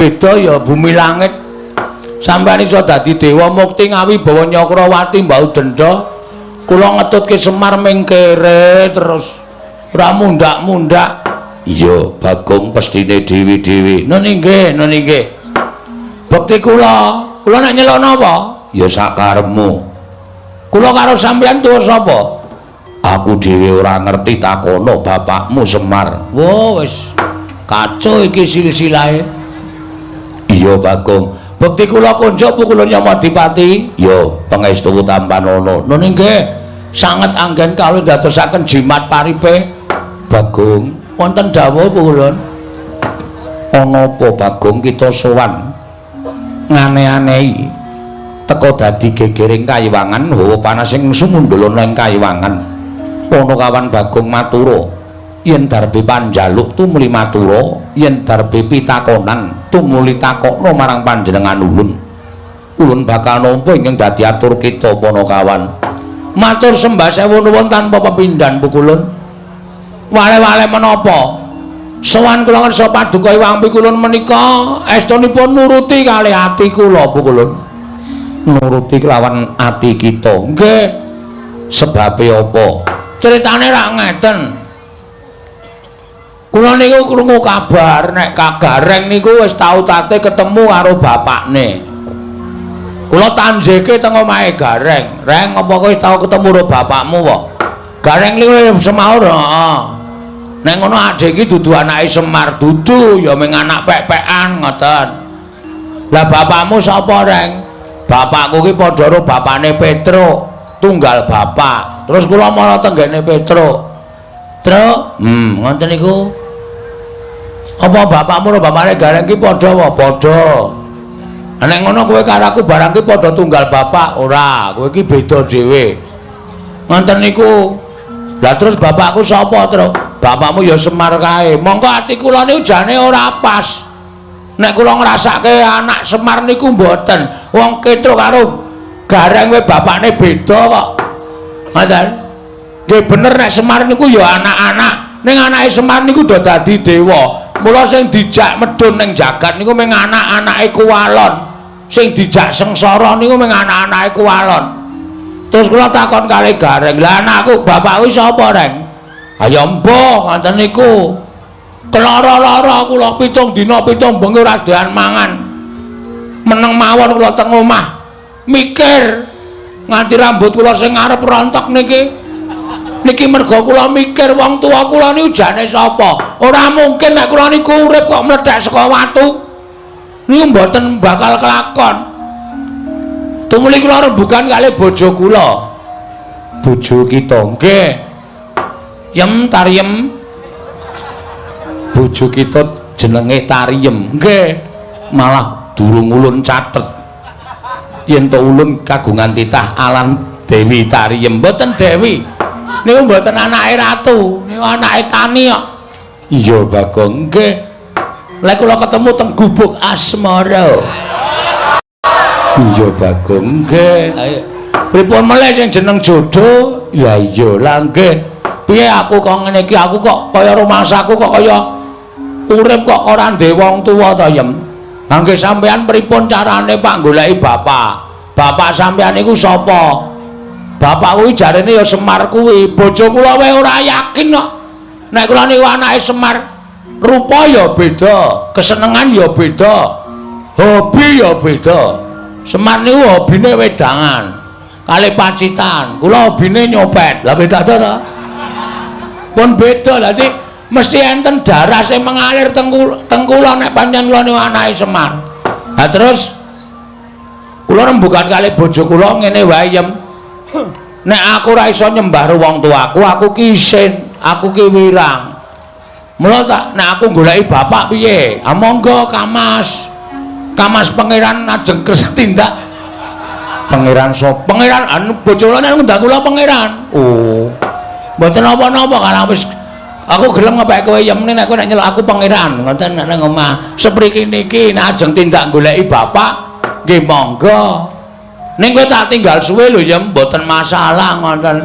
Beda ya bumi langit. Sampeyan iso dadi dewa mukti ngawibawa Nyakrawati mbau denda. Kula ngetutke Semar mingkere terus ora mundak-mundak. Iya, Bagong pestine dewi-dewi. Nun inggih, nun inggih. Bekti kula, kula nek nyeluk napa? Ya sakarepmu. Kula karo sampeyan tuwa sapa? Aku dhewe ora ngerti, takono bapakmu Semar. Wo wis kacau iki silsilahe. Iya Bagong. Bekti kula kunjuk pukulun Yamadipati. Ya, pangestu tampanana. Nun inggih. Sanget anggen kawula dadosaken jimat paripe. Bagong, wonten dawuh pukulun. Ana apa Bagong kita sowan ngane-anehi teka dadi gegering kayiwangan, hawa panas sing sumundul ana ing kayiwangan. Panakawan Bagong matura, yen darbe panjaluk tumuli matura, yen darbe pitakonan tumuli takokna marang panjenengan ulun. Ulun bakal nampa ingkang dadi atur kita Panakawan. Matur sembah sewu nuwun tanpa pepindhan pukulun. Wale-wale menapa? Sowan kula ngersa paduka Iwang Pikulun menika estunipun nuruti kalih ati kula pukulun. Nuruti kelawan ati kita. Nggih. Sebabe apa? Critane rak ngeten. Kula niku krungu kabar nek Kagareng niku wis tau tate ketemu karo bapakne. Kula tanjeke teng omahe Gareng. Reng, apa kowe wis tau ketemu karo bapakmu kok? Gareng niku semaur, heeh. Nek ngono adhe iki dudu anake Semar, dudu ya mung anak pek-pekan ngoten. Lah bapakmu sapa, Reng? Bapakku ki padha karo bapakne Petruk, tunggal bapak. Terus kula mara tenggene Petruk. Truk, ngoten niku. Apa bapakmu karo bapakne Gareng ki padha apa? Padha. Nek ngono kowe karo aku barang ki padha tunggal bapak, ora, kowe ki beda dhewe. Ngoten niku. Lah terus bapakku sapa, Truk? Bapakmu ya Semar kae. Mongko ati kula niku jane ora pas. Nek kula ngrasake anak Semar niku mboten. Wong Petruk karo Gareng kowe bapakne beda kok. Ngoten. Nggih bener nek Semar niku ya anak-anak. Ning anake Semar niku do dadi dewa. Mula sing dijak medhun ning jagat niku mung anak-anake Kuwalon. Sing dijak sengsara niku mung anak-anake Kuwalon. Terus kula takon kali Gareng, "Lah anakku bapakku sapa, Reng?" "Ayo mbuh ngoten niku. Kelara-lara kula 7 dina 7 bengi ora doyan mangan. Meneng mawon kula teng omah. Mikir nganti rambut kula sing ngarep rontok niki. Niki merga kula mikir wong tuwa kula niku jane sapa? Ora mungkin nek kula niku urip kok mlethek saka watu. Niku mboten bakal kelakon." Tumuli kula rembugan kalih bojo kula. Bojo kita nggih. Yem Tariem. Bojo kita jenenge Tariem. Nggih. Malah durung ulun catet. Yen to ulun kagungan titah alan Dewi Tariem. Mboten Dewi. Niku mboten anake ratu, niku anake tani kok. Iya Bagong, nggih. Lek kula ketemu teng gubuk asmara. Iya Bagong, nggih. Ayo. Pripun melih sing jeneng jodoh? Ya iya, lah nggih. Piye aku kok ngene iki, aku kok kaya rumangsaku kok kaya urip kok ora ndek wong tuwa to, Yem. Lah nggih sampean pripun carane Pak goleki bapak? Bapak sampean niku sapa? Bapak kuwi jarene ya Semar kuwi. Bojo kula wae ora yakin kok. Nek kula niku anake Semar, rupa ya beda, kesenengan ya beda, hobi ya beda. Semar niku hobine wedangan kalih Pacitan, kula hobine nyopet. Lah beda to? Pun beda. Lah sih mesti enten darah sing mengalir teng kula nek pancen kula niku anake Semar. Lah terus kula rembugan kalih bojo kula ngene wae, Yem. Nek aku ora iso nyembah wong tuaku, aku ki isin, aku ki wirang. Mula tak nek aku goleki bapak piye? Ah monggo Kamas. Kamas pangeran ajeng kersa tindak. Pangeran sapa? Pangeran anu bojo kula nek ngundang kula pangeran. Oh. Mboten napa-napa karena wis aku gelem ngepek kowe Yem nek kowe nek nyeluk aku pangeran ngoten nek nang omah. Sepriki niki nek ajeng tindak goleki bapak nggih monggo. Ning kowe tak tinggal suwe lho Yem, mboten masalah ngoten.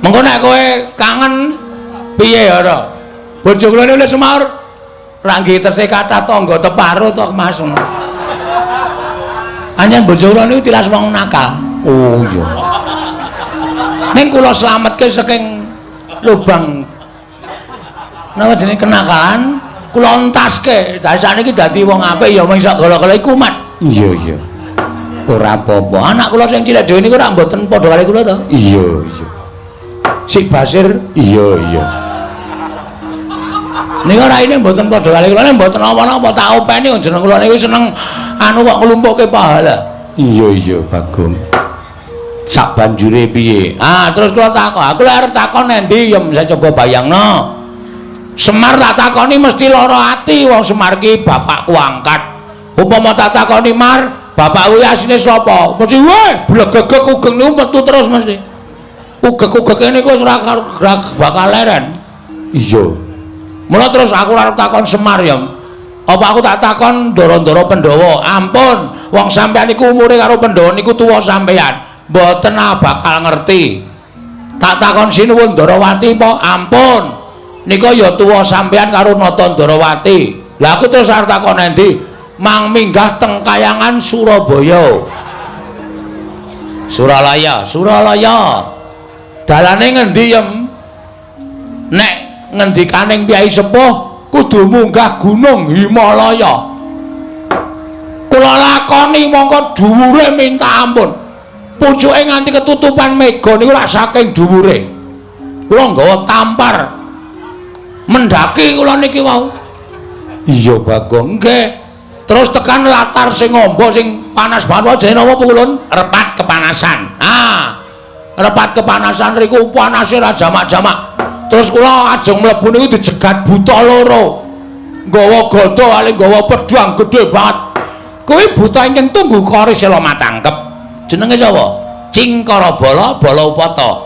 Mengko nek kowe kangen piye ya ora? Bojo kula niku semaur. Lah nggih tesih kathah tangga teparo to Mas. Anjen bojo kula niku tilas wong nakal. Oh iya. Ning kula slametke saking lubang napa jenenge kenakalan, kula entaske. Lah saniki dadi wong apik ya mung sak gala-gala iku kumat. Iya iya. Ora apa-apa. Anak kula sing cilik dhewe niku ora mboten padha kali kula to. Iya iya. Sik Basir. Iya iya. Niku raine mboten padha kali kula, mboten napa-napa tak openi jeneng kula niku seneng anu kok nglumpukke pahala. Iya iya Bagong. Sak banjure piye? Ah terus kula takon, aku lek arep takon endi ya saya coba bayangno. Semar tak takoni mesti lara ati wong Semar ki bapakku angkat. Upama tak takoni Mar, bapakku asline sapa? Mesti weh blegegeg ugeng niku metu terus mesti. Ugeg-ugege niku wis ora bakal leren. Iya. Mula terus aku arep takon Semar ya. Apa aku tak takon ndara-ndara Pandhawa? Ampun, wong sampeyan niku umure karo Pandhawa niku tuwa sampeyan. Mboten bakal ngerti. Tak takon Sinuwun Ndarawati apa? Ampun. Nika ya tuwa sampeyan karo Nata Ndarawati. Lah aku terus arep takon endi? Mang minggah teng Kayangan Surabaya. Suralaya, Suralaya. Dalane ngendi yem? Nek ngendikaning Kyai Sepuh kudu munggah gunung Himalaya. Kula lakoni mongko dhuwure minta ampun. Pucuke nganti ketutupan mega niku rak saking dhuwure. Kula nggawa tampar mendaki kula niki wau. Iya Bagong, nggih. Terus tekan latar sing ngombo sing panas banget jenenge napa Pukulun? Repat kepanasan. Ah. Repat kepanasan riku panase ra jamak-jamak. Terus kula ajeng mlebu niku dijegat buta loro. Nggawa gada kali nggawa pedhang gedhe banget. Kuwi buta ingkang tunggu kori sela matangkep. Jenenge sapa? Cingkara Bala Bala Upata.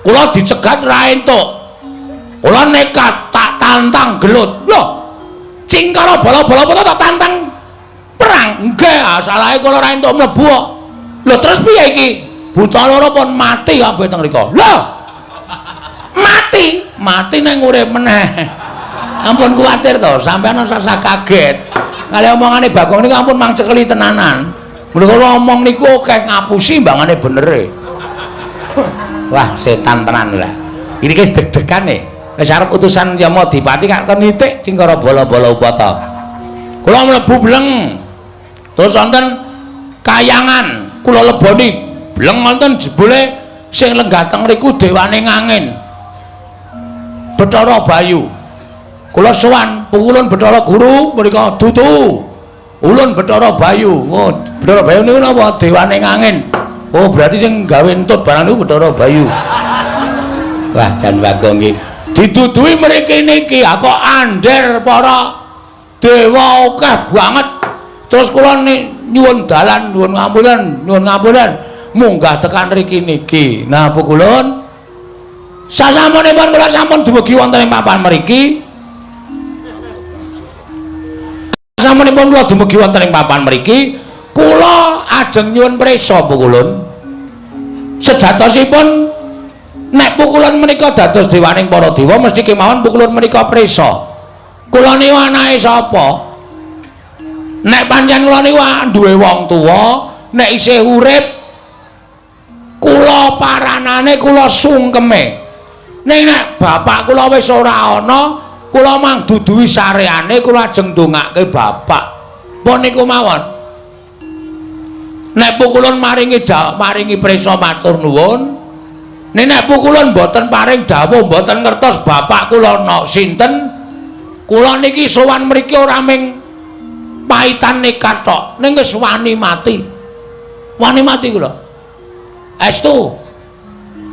Kula dicegat ra entuk. Kula nekat tak tantang gelut. Lho, Cingkara Bala Bala Upata tak tantang perang. Nggih, salahe kula ra entuk mlebu kok. Lho terus piye iki? Buta loro pun mati kabeh teng mriku. Lho. Mati, mati nang urip meneh. Ampun kuwatir to, sampeyan ora usah kaget. Kali omongane Bagong niku ampun mang cekeli tenanan. Mergo omong niku akeh ngapusi mbangane benere. Wah, setan tenan lah. Iki wis deg-degan e. Wis arep utusan Yamadipati kak kon nitik Cingkara Bala-bala Upata. Kula mlebu bleng. Terus wonten kayangan, kula leboni bleng wonten jebule sing lenggah teng mriku dewane ngangin. Bathara Bayu. Kula sowan pukulun Bathara Guru mriku dudu. Ulun Bathara Bayu. Oh, Bathara Bayu niku napa? Dewane ngangin. Oh, berarti sing gawe entut barang niku Bathara Bayu. Wah, jan Bagong iki. Diduduhi mriki niki, kok ander para dewa akeh banget. Terus kula nyuwun dalan, nyuwun ngapunten, nyuwun ngapunten, munggah tekan mriki niki. Nah, pukulun sasampunipun kula sampun dumugi wonten ing papan mriki. Sasampunipun kula dumugi wonten ing papan mriki, kula ajeng nyuwun prisa pukulun. Sejatosipun nek pukulun menika dados dewaning para dewa mesti kemawon pukulun menika prisa. Kula niku anake sapa? Nek pancen kula niku duwe wong tuwa, nek isih urip kula paranane kula sungkeme. Ning nek bapak kula wis ora ana, kula mang duduhi sareane kula ajeng ndongake bapak. Pun niku mawon. Nek pukulun maringi maringi prisa matur nuwun. Nek nek pukulun mboten paring dawuh, mboten ngertos bapak kula nok sinten, kula niki sowan mriki ora ming paitan nekat tok, ning wis wani mati. Wani mati kula. Estu.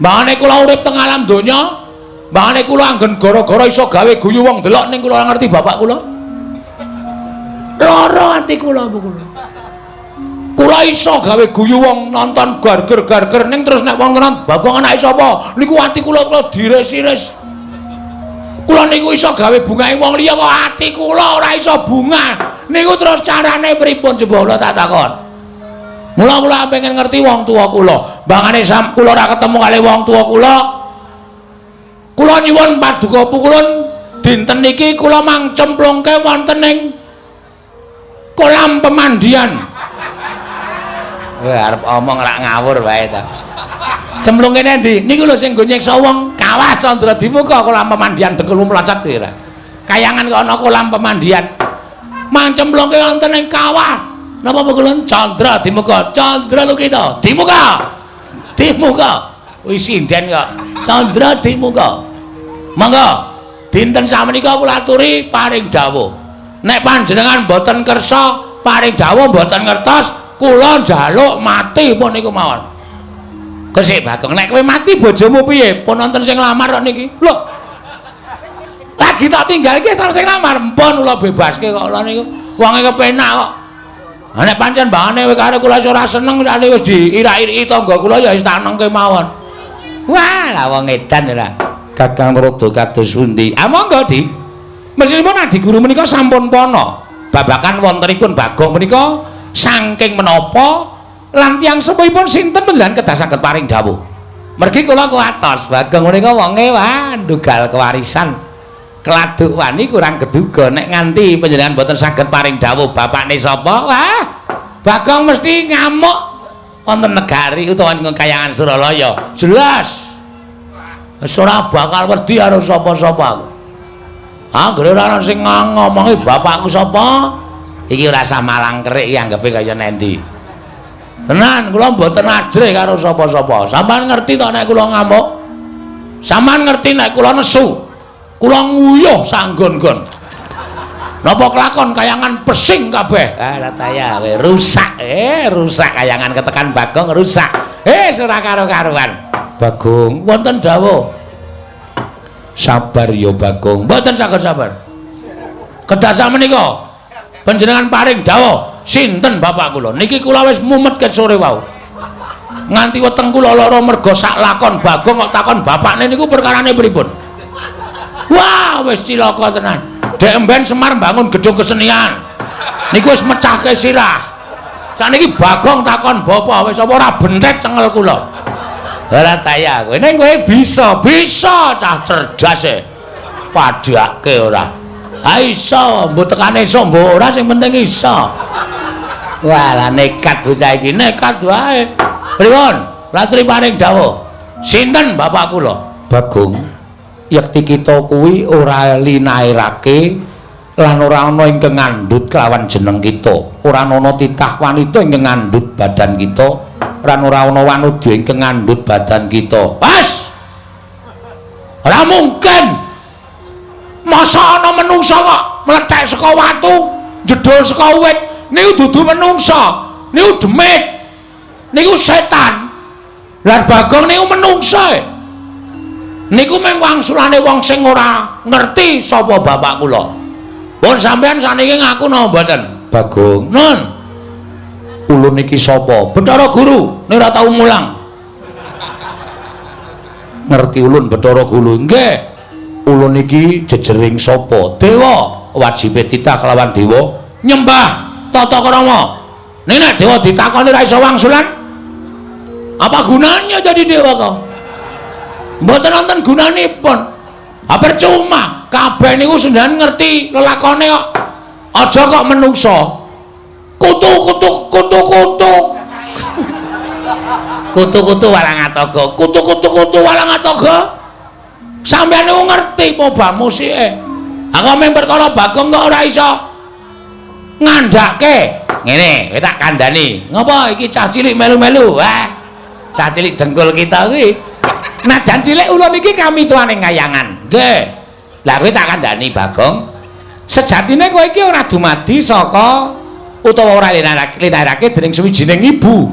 Mbangane kula urip teng alam donya, mbangane kula anggen gara-gara iso gawe guyu wong delok ning kula ngerti bapak kula. Lara ati kula kula. Kula iso gawe guyu wong nonton garger-garger ning terus nek wong nonton Bagong anake sapa? Niku ati kula kula dires-ires. Kula niku iso gawe bungahe wong liya kok ati kula ora iso bunga. Niku terus carane pripun coba kula tak takon. Mula kula pengen ngerti wong tuwa kula. Mbangane sam kula ora ketemu kali wong tuwa kula. Kula nyuwun paduka pukulun Dinten niki kula mang cemplungke wonten ing kolam pemandian. Wah, arep omong rak ngawur wae ta. Cemplungke endi? Niku lho sing nggo nyiksa wong Kawah Candra Dimuka kolam pemandian dengkulmu mlocot ora. Kayangan kok ana kolam pemandian. Mang cemplungke wonten ing kawah. Napa pukul Candra Dimuka? Candra Lukita. Dimuka. Dimuka. Wis sinden kok. Candra Dimuka. Monggo. Dinten samenika kula aturi paring dawuh. Nek panjenengan mboten kersa paring dawuh mboten ngertos, kula njaluk mati pun niku mawon. Kesik Bagong, nek kowe mati bojomu piye? Pun wonten sing nglamar kok niki. Lho. Lagi tak tinggal iki wis sing nglamar, mpun kula bebaske kok lho niku. Wonge kepenak kok. Ha nek pancen mbangane kowe karo kula ora seneng, sakniki wis diirak-iriki tangga kula ya wis tak nengke mawon. Wah, lah wong edan ora. Kakang Rada kados pundi? Ah monggo, Di. Mestinipun Adi Guru menika sampun pana babakan wontenipun Bagong menika saking menapa lan tiyang sepuhipun sinten panjenengan kedah saged paring dawuh. Mergi kula kuwatos Bagong menika wonge wah ndugal kewarisan. Keladuk wani kurang keduga nek nganti panjenengan boten saged paring dawuh bapakne sapa? Wah, Bagong mesti ngamuk wonten negari utawa ing kayangan Suralaya. Jelas. Wis ora bakal wedi karo sapa-sapa aku. Anggere ora ana sing ngomongi bapakku sapa, iki ora usah malang kerik iki anggepe kaya nendi. Tenan kula mboten ajrih karo sapa-sapa. Sampeyan ngerti to nek kula ngamuk? Sampeyan ngerti nek kula nesu? Kula nguyuh sanggon-gon. Napa kelakon kayangan pesing kabeh? Ah lataya kowe rusak. Rusak kayangan ketekan Bagong rusak. Ora karo-karuan. Bagong, wonten dawuh. Sabar ya Bagong. Mboten saged sabar. Kedah samenika panjenengan paring dawuh sinten bapak kula? Niki kula wis mumet ket sore wau. Nganti weteng kula lara merga sak lakon Bagong kok takon bapakne niku perkarane pripun? Wah, wis cilaka tenan. Dek emben Semar bangun gedung kesenian. Niku wis mecahke sirah. Sakniki Bagong takon bapak wis apa ora bentet cengel kula. Ora taya kowe. Ning kowe bisa, bisa cah cerdas e. Padhake ora. Ha iso, mbok tekane iso mbok ora sing penting iso. Wah, lah nekat bocah iki, nekat wae. Pripun? Latri paring dawuh. Sinten bapak kula? Bagong. Yekti kita kuwi ora linairake lan ora ana ingkang ngandhut kelawan jeneng kita. Ora ana titah wanita ingkang ngandhut badan kita. Lan ora ana wanudya ingkang ngandhut badan kita. Pas. Ora mungkin. Masa ana menungsa kok mlethek saka watu, jedul saka wit, niku dudu menungsa, niku demit. Niku setan. Lah Bagong niku menungsa. Niku mung wangsulane wong sing ora ngerti sapa bapak kula. Pun sampean saniki ngaku napa mboten? Bagong. Nun. Ulun iki sapa? Bathara Guru, nek ora tau mulang. Ngerti ulun Bathara Guru? Nggih. Ulun iki jejering sapa? Dewa. Wajibe titah kelawan dewa nyembah tata krama. Ning nek dewa ditakoni ora iso wangsulan, apa gunanya jadi dewa kok? Mboten wonten gunanipun. Ha percuma, kabeh niku sendan ngerti lelakone kok. Aja kok menungsa. Kutu kutu kutu kutu. Kutu kutu walang atoga. Kutu kutu kutu walang atoga. Sampeyan niku ngerti pobah musike. Ha kok mung perkara Bagong kok ora iso ngandhake. Ngene, kowe tak kandhani. Ngopo iki cah cilik melu-melu? Wah. Cah cilik dengkul kita kuwi. Najan cilik ulun iki kami tuane kayangan. Nggih. Lah kowe tak kandhani Bagong. Sejatine kowe iki ora dumadi saka utawa ora linairake dening suwijining ibu.